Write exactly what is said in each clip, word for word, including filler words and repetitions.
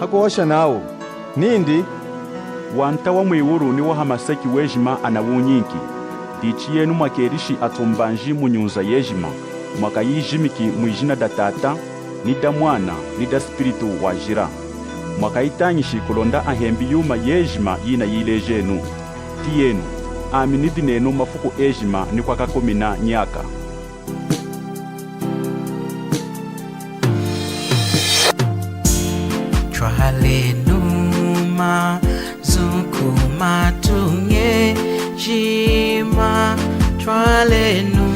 Hakuhosha nawu nindi, Wanta wa mwiwulu ni wa hamaseki wejima anawunyinki. Dichi yenu mwakelishi atumbanji mu nyunza yejima, mwakayijimiki mwijina da Tata, ni da Mwana, ni da Spiritu Wajila. Mwakayitañishi kulonda ahembi yuma yejima yinayilejenu. Tiyenu, ami nidi nenu mafuku ejima ni kwakakumina nyaka. Twalenu mazu ku matuña ejima, twalenu,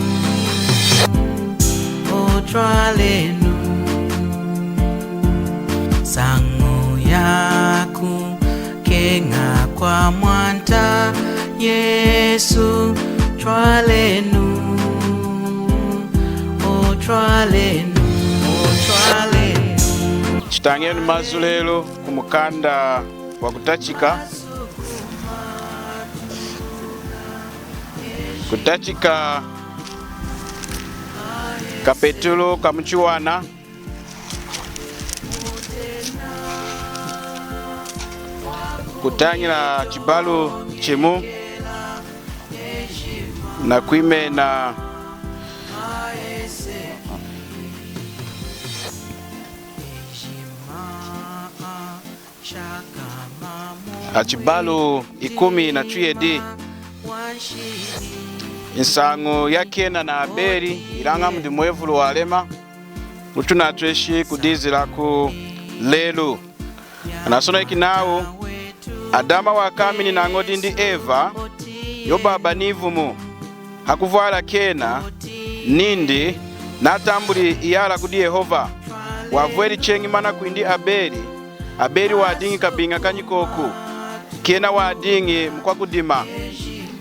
o twalenu. Nsañu yaku keña kwa Mwanta Yesu, twalenu, o twalenu, o twalenu. Tutañenu mazu lelu ku mukanda wa Kutachika. Kutachika kapetulu ka muchiwana. Kutañila chibalu chimu na kwimena achibalu ikumi na chiyedi. Nsañu ya Kena na Abeli, ilaña mudi mwevulu walema, wutunatweshi kudizilaku lelu. Anasoneki nawu, Adama wakamini nañodindi Eva, yobaba ni ivumu, hakuvwala Kena, nindi natambuli iyala kudi Yehova. Wavweli cheñi manakwindi Abeli, Abeli wadiñi kabiña kanyikoku, Kena wadiñi mukwakudima.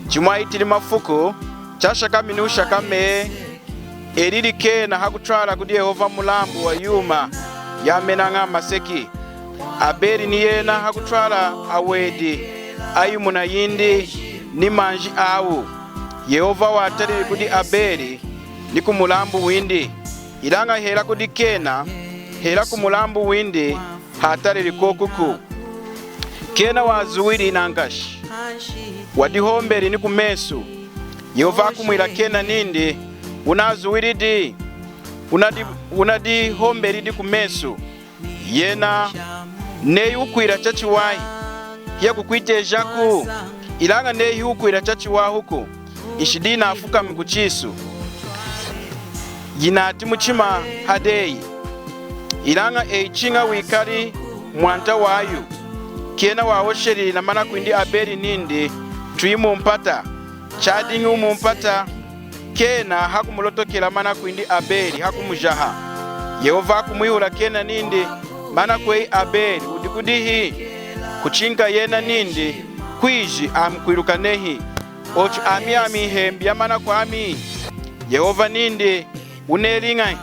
Chimwahitili mafuku, chashakamini wushakame, elili Kena hakutwala kudi Yehova mulambu wa yuma yamenaña hamaseki. Abeli ni yena hakutwala awedi a yimuna yindi ni manji awu. Yehova watalili kudi Abeli ni ku mulambu windi, ilaña hela kudi Kena, hela ku mulambu windi hatalili kokuku. Kena wazuwili nankashi, wadihombeli ni kumesu. Yehova hakumwila Kena nindi, Wunazuwilidi, wunadi-, wunadihombelidi kumesu. Yena neyi wukwila chachiwahi, hiyakukwitejaku, ilaña neyi hiwukwila chachiwahuku, nshidi yinafukami ku chisu, yinati muchima hadi eyi. Ilaña eyi chiña wikali mwanta wayu. Kena wahosheli na manakwindi Abeli nindi, Twiyi mumpata. Chadiñi mumpata, Kena hakumulotokela manakwindi Abeli hakumujaha. Yehova hakumwihula Kena nindi, Manakweyi Abeli, wudi kudihi? Kuchinka yena nindi, Kwiji, ami kwiluka nehi. Ochu ami, ami nhembi ya manakwami? Yehova nindi, Wuneli ñahi?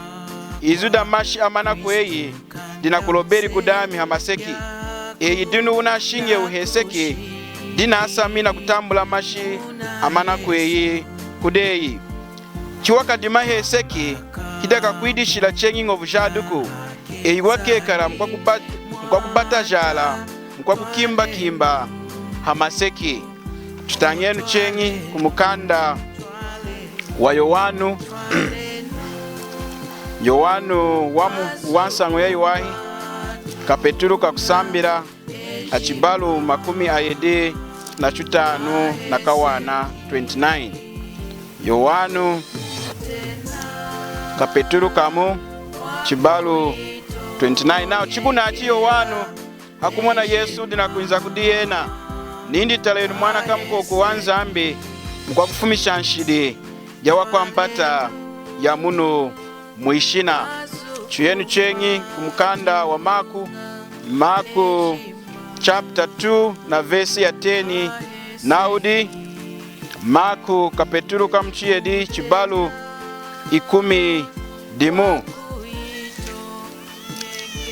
Izu da mashi a manakweyi dinakulobeli kudami hamaseki. Eyi dinu wunashiñewi heseki, dinasami nakutambula mashi a manakweyi kudi eyi. Chiwakadima heseki, hidakakwidishila cheñi ñovu jaduku. Eyi wakekala mukwakuba-, mukwakubatajala, mukwakukimbakimba hamaseki. Tutañenu cheñi ku mukanda wa Yowanu, Yowanu wa mu-, wa nsañu yayiwahi, kapetulu kakusambila, achibalu makumi ayedi na chitanu na kawana, twenty-nine. Yowanu, kapetulu kamu, chibalu twenty-nine. Nawu chikunachi Yowanu hakumona Yesu wudi nakwinza kudi yena, nindi, Talenu Mwana kamukoku wa Nzambi, mukwakufumisha nshidi ya wakwampata ya munu mwishina. Tuyenu cheñi ku mukanda wa Maku, Maku chapter two na verse ya ten, nawudi Maku kapetulu kamuchiyedi, chibalu ikumi dimu.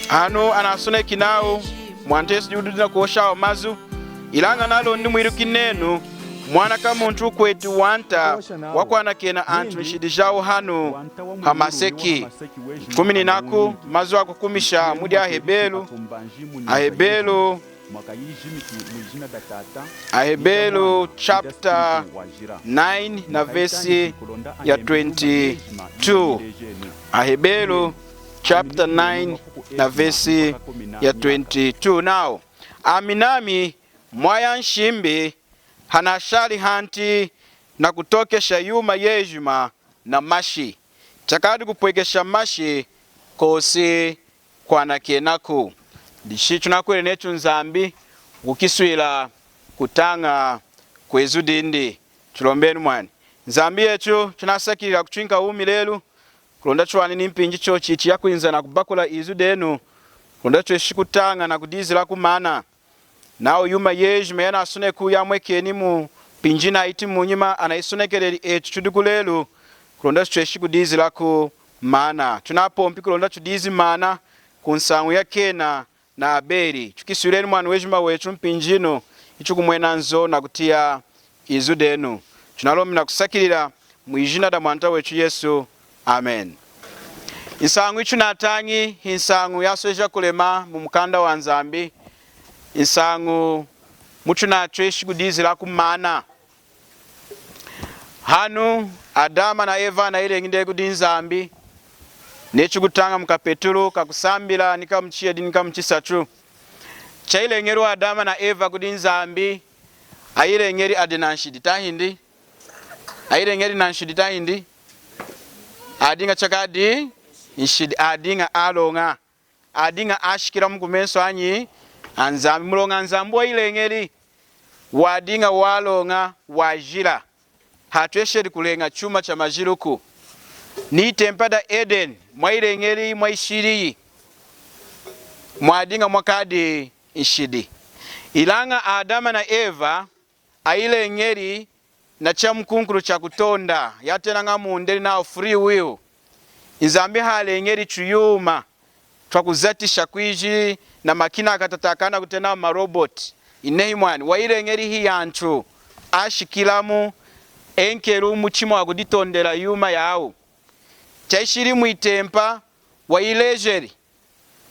Anu anasoneki nawu, Mwanta Yesu diyi wudi nakuhosha awa mazu, ilaña nalondi mwiluki nenu, Mwana kamuntu wukweti wanta wakwanakena antu nshidi jawu hanu hamaseki. Nkumininaku mazu akukumisha mudi Aheberu, Aheberu, Aheberu chapter nine na vesi ya twenty-two. Aheberu chapter nine na vesi ya twenty-two. Nawu, ami nami mwaya nshimbi hanashali hanti nakutookesha yuma yejima na mashi. Chakadi kupwekesha mashi kosi kwanakenaku. Dichi tunakwila netu Nzambi wukukiswila kutaña kwezu dindi. Tulombenu mwani. Nzambi yetu, tunasakilila kutwinka wumi lelu, kulonda tuwanini mpinji chochichi yakwinza nakubakula izu denu, kulonda tweshi kutaña nakudizilaku maana. Nawu yuma yejima yanasonekewu yamwekeni mumpinji yinahiti munyima, anayisonekeleli etu tudi kulelu, kulonda tutweshi kudizilaku maana. Tunapompi kulonda tudizi maana kunsañu ya Kena na Abeli. Tukiswileni mwani wejima wetu mpinji yinu, hitukumwena nzo nakutiya izu denu. Tunalombi nakusakilila mwijina da Mwanta wetu Yesu. Amen. Nsañu yitunatañi hinsañu yasweja kulema mumukanda wa Nzambi, nsañu mutunatweshi kudizilaku maana. Hanu Adama na Eva anayileñi dehi kudi Nzambi, neyi tukutaña mukapetulu kakusambila ni kamuchiyedi ni kamuchisatu. Chayileñeliwu Adama na Eva kudi Nzambi, ayileñeli adi nanshidi tahindi? Ayileñeli nanshidi tahindi? Adiña chakadi nshidi, adiña aloña, adiña ashikilamu kumesu anyi? A Nzambi. Muloña Nzambi wayileñeli, wadiña waloña, wajila. Hatwesheli kuleña chuma chamajiluku. Ni itempa da Edeni mwayileñeli, mwayishiliyi, mwadiña mwakadi nshidi. Ilaña Adama na Eva ayileñeli na chamukunkulu chakutonda, yatenaña mundeli nawu free will. Nzambi haleñeli tuyuma twakuzatisha kwiji na makina akatatakana kutena ma robot. Inehi mwani, wayileñeli hiyantu ashikilamu, enkelu muchima wakuditondela yuma yawu. Chayishili mwitempa, wayilejeli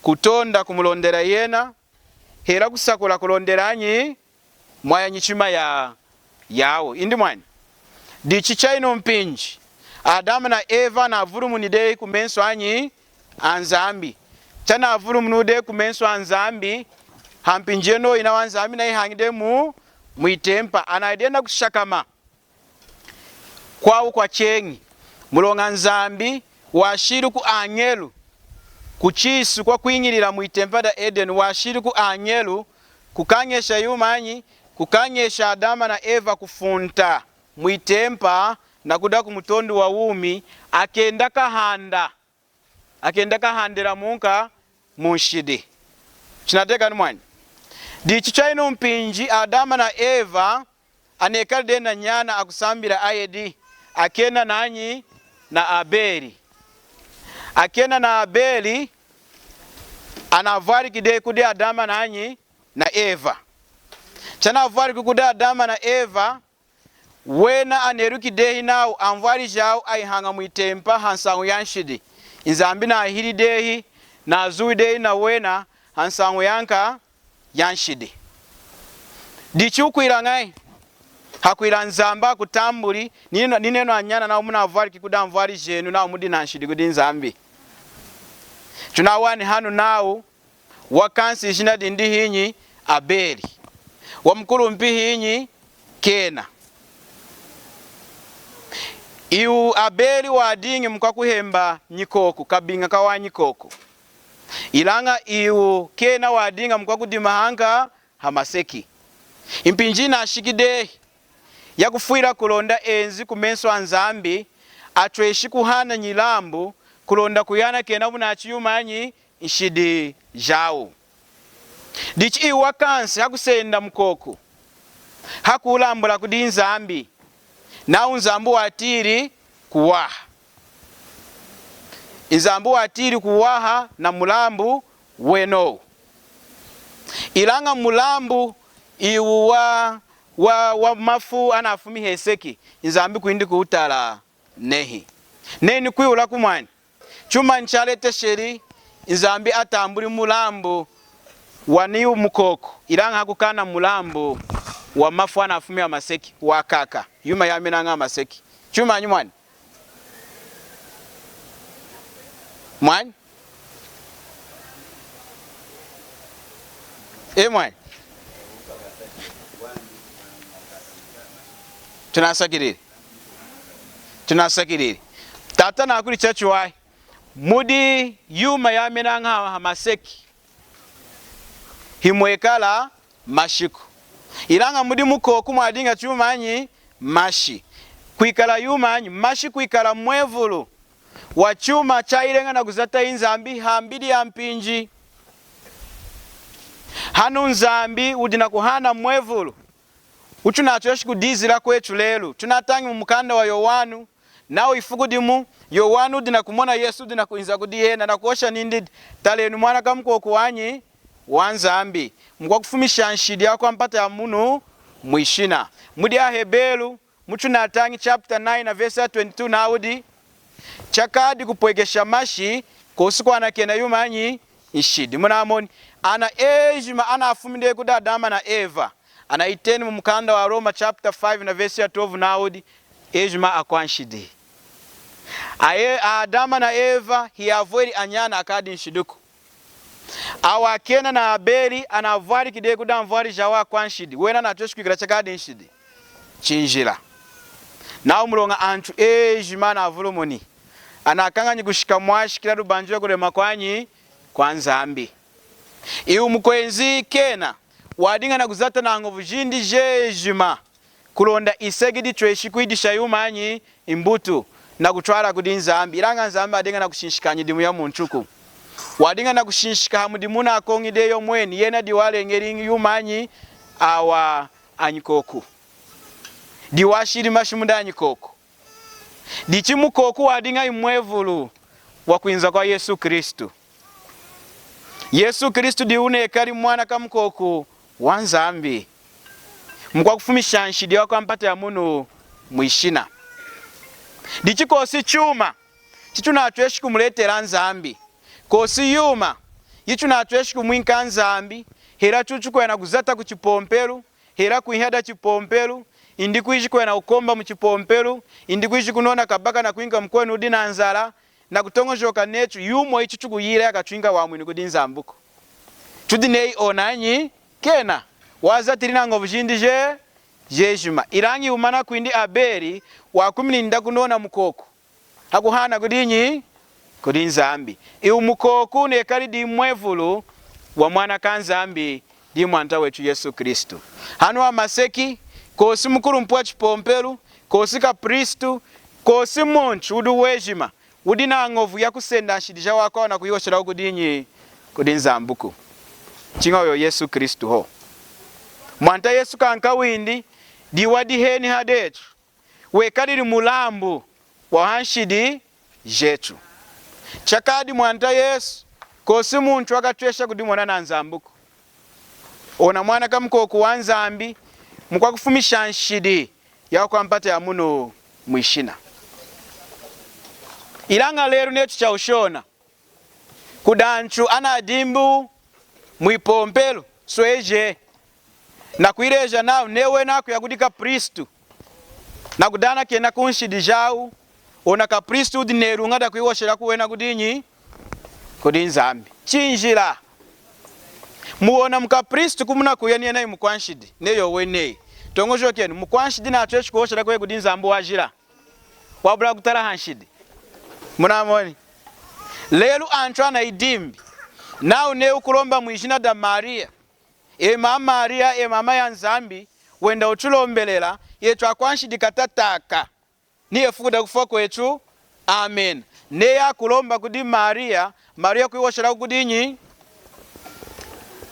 kutonda kumulondela yena, hela kusakula kulondela anyi? Mwaya nyichima ya, yawu. Indi mwani. Dichi chayinu mpinji Adama na Eva anavulumuni dehi kumesu anyi? A Nzambi. Chanavulumuni dehi kumesu a Nzambi, hampinji yenoyi nawa Nzambi nayihañi dehi mu, mwitempa. Anayi dehi nakushakama kwawu kwacheñi. Muloña Nzambi washiliku añelu kuchisu kwakwiñilila mwitempa da Edeni, washiliku añelu kukañesha yumanyi? Kukañesha Adama na Eva kufunta mwitempa nakuda kumutondu wawumi, akenda kahanda. Akenda kahandila munka munshidi. Chinatiyakani mwani? Dichi chayinu mpinji Adama na Eva anekali dehi nanyana akusambila ayedi, aKena nanyi? Na Abeli. AKena na Abeli anavwaliki dehi kudi Adama nanyi? Na Eva. Chanavwaliki kudi Adama na Eva, wena aneluki dehi nawu anvwali jawu ayihaña mwitempa hansañu yanshidi. Nzambi nahili dehi, nazuwi dehi na wena hansañu yanka? Yanshidi. Dichi wukwila ñahi? Hakwila Nzambi akutambuli, ninenu, ninenu anyana nawu munavwaliki kudi anvwali jenu nawu mudi nanshidi kudi Nzambi. Tunawani hanu nawu wakansi ijina dindi hinyi? Abeli. Wamukulumpi hinyi? Kena. Iwu Abeli wadiñi mukwakuhemba nyikoku, kabiña kawanyikoku. Ilaña iwu Kena wadiña mukwakudima hanka? Hamaseki. Mpinji yinashiki dehi yakufwila kulonda enzi kumesu a Nzambi, atweshi kuhana nyilambu kulonda kuyanakena bunachi yumanyi? Nshidi jawu. Dichi iwu wakansi hakusenda mukoku, hakulambula kudi Nzambi, nawu Nzambi watili kuwaha. Nzambi watili kuwaha na mulambu wenowu. Ilaña mulambu iwu wa, wa, wa mafu anafumi heseki, Nzambi kwindi kuwutala nehi. Neyi nikwihula kumwani, chumanyi chaletesheli Nzambi atambuli mulambu wa niwu mukoku, ilaña hakukaana mulambu wa mafu anafumi hamaseki, wakaka, yuma yamenaña hamaseki? Chumanyi mwani? Mwani? E mwani? Tunasakilili. Tunasakilili. Tata nakuli chachiwahi. Mudi yuma yamenaña hamaseki, himwekala mashiku. Ilaña mudi mukoku mwadiña chumanyi? Mashi. Kwikala yumanyi? Mashi kwikala mwevulu wa chuma chayileña nakuzata Nzambi hambidi yampinji. Hanu Nzambi wudi nakuhana mwevulu wutunatweshi kudizila kwetu lelu. Tunatañi mumukanda wa Yowanu, nawu ifuku dimu Yowanu wudi nakumona Yesu wudi nakwinza kudi yena, nakuhosha nindi, talenu mwana kamukoku wanyi wa Nzambi, mukwakufumisha nshidi yakwampata yamunu mwishina. Mudi aHeberu, mutunatañi chapter nine na verse ya twenty-two, nawudi, chakadi kupwekesha mashi, kosi kwanakena yumanyi? Nshidi. Munamoni, ana ejima anafumini kudi Adama na Eva, anayiteni mumukanda wa Roma chapter five na verse ya twelve, nawudi, ejima akwanshidi. Aye, Adama na Eva hiyavweli anyana akadi nshidiku. Awa Kena na Abeli anavwaliki dehi kudi anvwali jawu akwanshidi, wena anatweshi kwikala chakadi nshidi? Chinjila. Nawu muloña antu ejima anavulumuni, anakañanyi kushika mwashikila lubanji lwakulema kwanyi? Kwa Nzambi. Iwu mukwenzi Kena wadiña nakuzata nañovu jindi jejima kulonda iseki ditweshi kwidisha yumanyi? Mbutu, nakutwala kudi Nzambi. Ilaña Nzambi wadiña nakushinshika hanyidimu yamuntuku. Wadiña nakushinshika hamudimu wunakoñi dehi yomweni, yena diwaleñeli yumanyi? Awa anyikoku. Diwashili mashi mudi anyikoku. Dichi mukoku wadiña mwevulu wakwinza kwa Yesu Kristu. Yesu Kristu diyi wunekali mwana kamukoku wa Nzambi, mukwakufumisha nshidi yakwampata yamunu mwishina. Dichi kosi chuma chitunatweshi kumuletela Nzambi, kosi yuma yitunatweshi kumwinka Nzambi, hela chuchu kwenda kuzata kuchipompelu, hela kwinka dachipompelu, indi kwiji kwenda kukomba muchipompelu, indi kwiji kunona kabaka nakwinka mukwenu wudi nanzala, nakutoñojoka netu yuma ichi tukuyila yakatwinka wamwinu kudi Nzambuku. Tudi neyi ona nyi? Kena. Wazatili nañovu jindi je, jejima. Ilaña iwu mana kwindi Abeli wakumini nda kunona mukoku hakuhana kudi nyi? Kudi Nzambi. Iwu mukoku wunekali diyi mwevulu wa mwana kaNzambi, diyi Mwanta wetu Yesu Kristu. Hanu hamaseki, kosi mukulumpi wachipompelu, kosi kapristu, kosi muntu wudi wejima wudi nañovu yakusenda nshidi jawakwawu nakuyihoshelaku kudi nyi? Kudi Nzambuku. Chiña oyu Yesu Kristu hohu. Mwanta Yesu kankawindi diyi wadiheni hadetu, wekalili mulambu wahanshidi jetu. Chakadi Mwanta Yesu, kosi muntu wakatwesha kudimona naNzambuku. Ona mwana kamukoku wa Nzambi, mukwakufumisha nshidi yakwampata yamunu mwishina. Ilaña lelu netu chawushona, kudi antu anadimbi mwipompelu, sweje, nakuyileja nawu neyi wena akuya kudi kapristu, nakudanakena kunshidi jawu, ona kapristu wudi neluña dakuyihoshelaku wena kudi nyi? Kudi Nzambi. Chinjila. Muwona mukapristu kumunakuya niyena mukwanshidi, neyi oweneyi. Toñojokenu, mukwanshidi natweshi kuhoshelaku kudi Nzambi wajila, wabula kutala hanshidi. Munamoni? Lelu antu anayidimbi nawu neyi wukulomba mwijina daMaria, e mama Maria, e mama yaNzambi, wenda wutulombelela, yetu akwanshidi katataka, nihefuku dakufwa kwetu. Amen. Neyi akulomba kudi Maria, Maria kuyihoshelaku kudi nyi?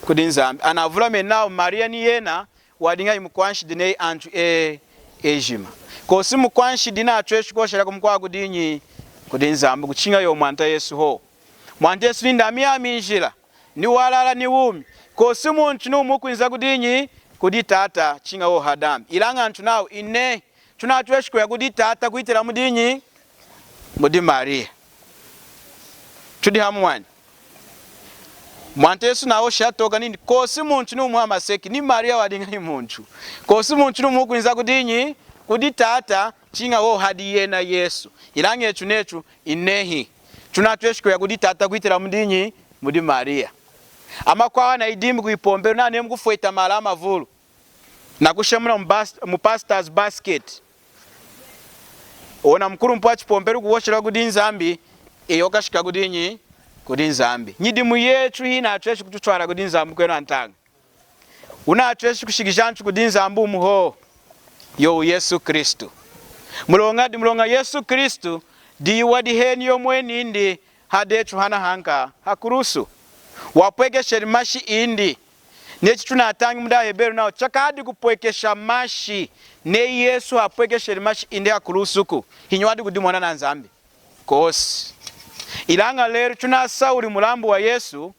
Kudi Nzambi. Anavulameni nawu Maria niyena wadiña mukwanshidi neyi antu e, ejima. Kosi mukwanshidi natweshi kuhoshelaku mukwawu kudi nyi? Kudi Nzambuku. Chiña yowu Mwanta Yesu hohu. Mwanta Yesu nindi ami, ami njila, niwalala, niwumi. Kosi muntu niwumu wukwinza kudi nyi? kudi Tata chiña hohu hadi ami. Ilaña antu nawu, inehi, tunatweshi kuya kudi Tata kuhitila mudinyi? Mudi Mariya. Tudi hamu mwani? Mwanta Yesu nahoshi hatoka nindi, kwosi muntu niwumu hamaseki, ni Mariya wadiña hi muntu. Kwosi muntu niwumu wukwinza kudinyi? Kudi Tata, chiña hohu hadi yena Yesu. Ilaña etu netu, inehi, tunatweshi kuya kudi Tata kuhitila mudinyi? Mudi Mariya. Amakwawu anayidimbi kuyipompelu, nawu neyi mukufweta mali amavulu nakushemuna mu bas-, mu pastor's basket, ona mukulumpi wachipompelu kuhoshela kudi Nzambi, eyi wukashika kudinyi? Kudi Nzambi. Nyidimu yetu hiyinatweshi kututwala kudi Nzambi kwenoku antaña. Wunatweshi kushikija antu kudi Nzambi wumu hohu, yowu Yesu Kristu. Muloña di, muloña Yesu Kristu diyi wadiheni yomweni indi hadi etu hana hanka hakulusu. Wapwekesheli mashi indi. Neyi chitunatañi mudi aHeberu nawu, chakadi kupwekesha mashi, neyi Yesu hapwekesheli mashi indi hakulusuku, hinyi wadi kudimona na Nzambi? Kwosi. Ilaña lelu tunasawuli mulambu wa Yesu,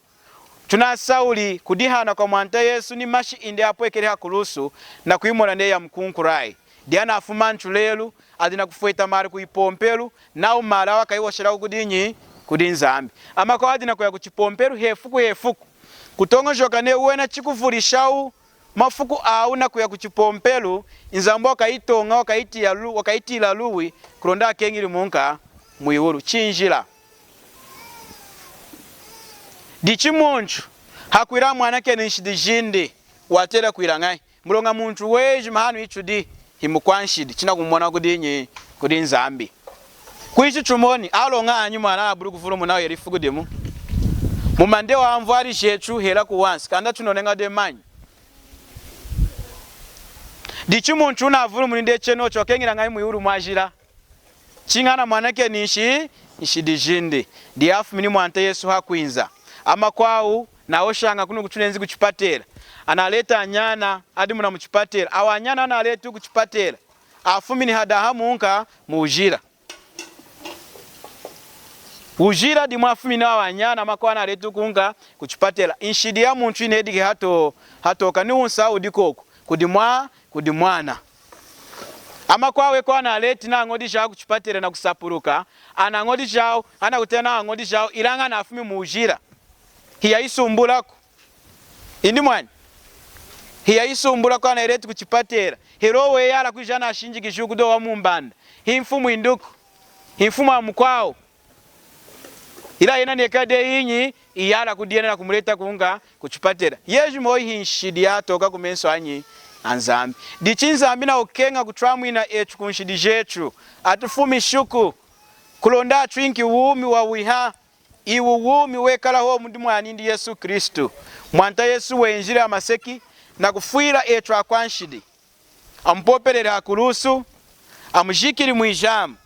tunasawuli kudihana kwa Mwanta Yesu ni mashi indi apwekeli hakulusu, nakuyimona neyi yamukunkulwayi. Dihanafumi antu lelu adi nakufweta mali kuyipompelu, nawu mali awa akayihoshelaku kudinyi? Kudi Nzambi. Amakwawu adi nakuya kuchipompelu hefuku hefuku, kutoñojoka neyi wena chikuvulishawu mafuku awu nakuya kuchipompelu, Nzambi wakayitoña, wakayitiya lu-, wakayitiyila luwi, kulonda akeñili munka mwiwulu. Chinjila. Dichi muntu hakwila amwanakeni nshidi jindi, watela kwila ñahi? Muloña muntu wejima hanu hitudi himukwanshidi, chinakumumona kudinyi? Kudi Nzambi. Kwichi tumoni, aloña anyi mwana abuli kuvulumuna hela ifuku dimu? Mumande wa anvwali jetu hela kuwansi, kanda tunoneña dehi manyi? Dichi muntu wunavulumuni dehi chenochu, wakeñila ñahi mwiwulu mwajila? Chiña anamwanakeni nshi-, nshidi jindi. Dihafumini Mwanta Yesu hakwinza. Amakwawu nahoshaña kunu kutunenzi kuchipatela. Analeti anyana adi muna muchipatela. Awa anyana analeti kuchipatela, afumini hadaha munka muwujila. Wujila dimu afumini awa anyana, amakwawu analeti kunka kuchipatela. Nshidi ya muntu yinediki hato-, hatoka, ni wunsahu wudi kwoku. Kudi mwa-, kudi mwana. Amakwawu ekwawu analeti nañodi jawu kuchipatela nakusapuluka, anañodi jawu, anakutena nañodi jawu, ilaña anafumi muwujila. Hiyayisumbulaku. Indi mwani, hiyayisumbulaku, anayileti kuchipatela. Hela owu iyala kwiji anashinjikiji kudi owa mumbanda, hi mfumu induku, hi mfumu amukwawu. Ilaña yena nekali dehi hinyi? Iyala kudi yena nakumuleta kunka kuchipatela. Yejima oyu hinshidi yatoka kumesu anyi? ANzambi. Dichi Nzambi nakukeña kutwamwina etu kunshidi jetu, atufumishiku, kulonda atwinki wumi wawiha. Iwu wumi wekala hohu mudi Mwanindi Yesu Kristu. Mwanta Yesu wenjili hamaseki nakufwila etu akwanshidi. Amupopeleli hakulusu, amujikili mwijamu.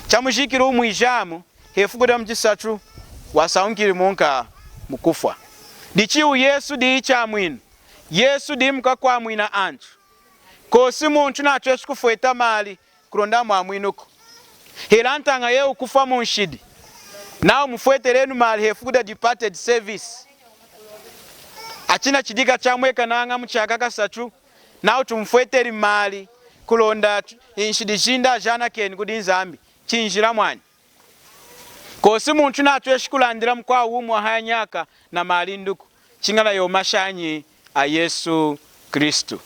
Chamujikiluwu mwijamu, hefuku damuchisatu wasañukili munka mukufwa. Dichi iwu Yesu diyi Chamwinu. Yesu diyi mukwakwamwina antu. Kwosi muntu natweshi kufweta mali kulonda amwamwinuku. Hela antaña yeyi wukufwa munshidi, nawu mufwetelenu mali hefuku da departed service. Achina chidika chamwekanaña muchaka kasatu, nawu tumufweteli mali kulonda tu-, nshidi jindi ajanakeni kudi Nzambi. Chinjila mwani. Kwosi muntu natweshi kulandila mukwawu wumi wahaya nyaka na mali nduku, chiña na yowu mashi anyi? A Yesu Kristu.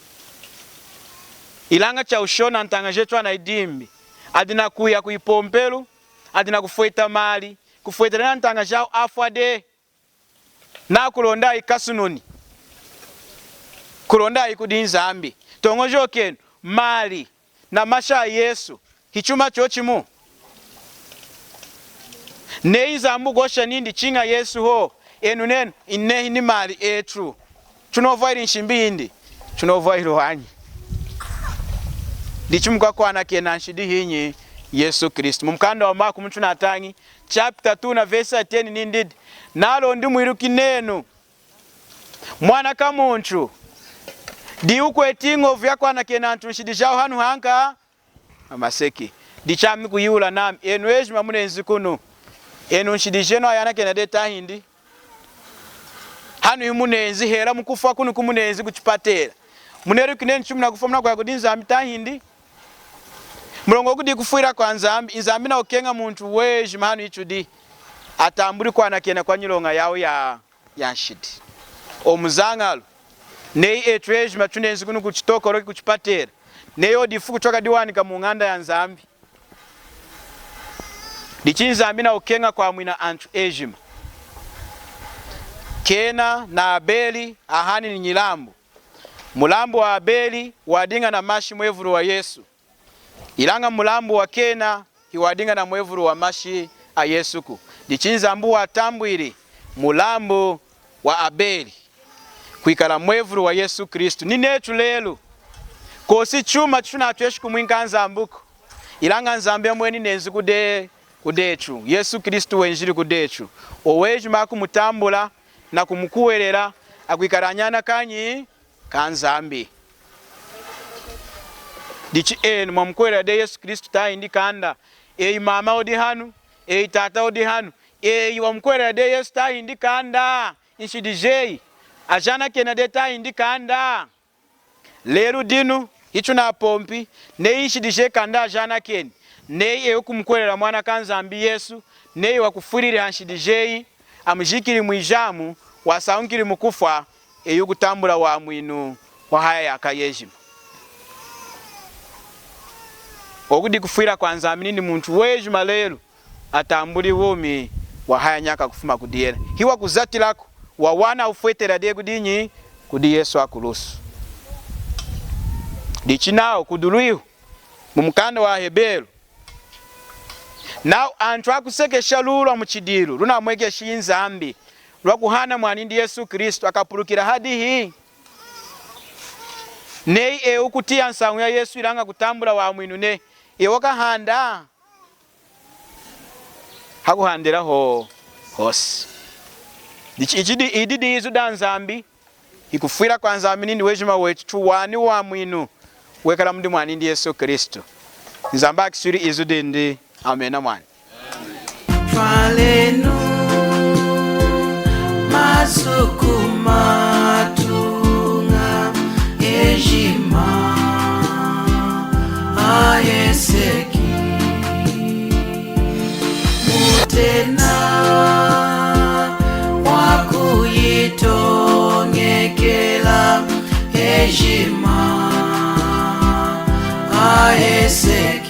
Ilaña chawushona antaña jetu anayidimbi, adi nakuya kuyipompelu, adi nakufweta mali, kufwetela na antaña jawu afwa dehi, nakulonda ayikasununi, kulonda ayi kudi Nzambi. Toñojokenu, mali na mashi a Yesu hichuma chochimu. Neyi Nzambi wukuhosha nindi chiña Yesu hohu, enu nenu, inehi, ni mali etu. Tunovwahili nshimbi yindi? Tunovwahili wanyi. Dichi mukwakwanakenawu nshidi hinyi? Yesu Kristu. Mumukanda wa Maku mutunatañi, chapter two na verse ya ten nindi, nalondi mwiluki nenu, Mwana kamuntu diyi wukweti ñovu yakwanakena antu nshidi jawu hanu hanka hamaseki. Dichami kuyihula nami, enu ejima munenzi kunu, enu nshidi jenu ayanakena dehi tahindi? Hanu himunenzi, hela mukufwa kunu kumunenzi kuchipatela. Muneluki nenu chimunakufumbwa munakuya kudi Nzambi tahindi? Muloña wukudi kufwila kwaNzambi, Nzambi nakukeña muntu wejima hanu hichudi atambuli kwanakena kwanyiloña yawu ya, yanshidi. Omu muzañalu, neyi etu ejima tunenzi kunu kuChitokoloki kuchipatela, neyi odi ifuku twakadiwanika muñanda yaNzambi. Dichi Nzambi nakukeña kwamwina antu ejima. Kena na Abeli ahanini nyilambu. Mulambu wa Abeli wadiña namashi mwevulu waYesu. Ilaña mulambu wa Kena hiwadiña namwevulu wamashi aYesuku. Dichi Nzambi watambwili mulambu wa Abeli kwikala mwevulu waYesu Kristu. Ninetu lelu, kwosi chuma chitunatweshi kumwinka Nzambiku, ilaña Nzambi yomweni nenzi kude, kudetu. Yesu Kristu wenjili kudetu. Owu ejima akumutambula nakumukuhwelela akwikala anyana kanyi? KaNzambi. Dichi enu mwamukuhwelela dehi Yesu Kristu tahindi kanda? Eyi mama wudi hanu, eyi tata wudi hanu, eyi wamukuhwelela dehi Yesu tahindi kanda? Nshidi jeyi ajanakena dehi tahindi kanda? Lelu dinu, hitunapompi, neyi nshidi jeyi kanda ajanakeni, neyi eyi wukumukuhwelela Mwana kaNzambi Yesu, neyi wakufwilili hanshidi jeyi, amujikili mwijamu, wasañukili mukufwa, eyi wukutambula wamwinu wahaya nyaka yejima. Oku dikufwila kwaNzambi nindi muntu wejima lelu atambuli wumi wahaya nyaka kufuma kudi yena. Hiwakuzatilaku, wawana wufwetela dehi kudinyi? Kudi Yesu hakulusu. Dichi nawu kudi lwihu mumukanda waHeberu, nawu antu akusekesha luwi lwamuchidilu lunamwekeshi Nzambi, lwakuhana mwanindi Yesu Kristu, akapulukila hadihi? Neyi eyi wukutiya nsañu yaYesu ilaña kutambula wamwinu nehi, eyi wakahanda? Hakuhandila ho, hosi. Dichi ichi di, idi dizu daNzambi, hikufwila kwaNzambi nindi wejima wetu tuwani wamwinu wekala mudi mwanindi Yesu Kristu. Nzambi akiswili izu dindi. Amena mwani. Twalenu masuku matuña ejima aheseki. Mutena wakuyitoñekela ejima aheseki.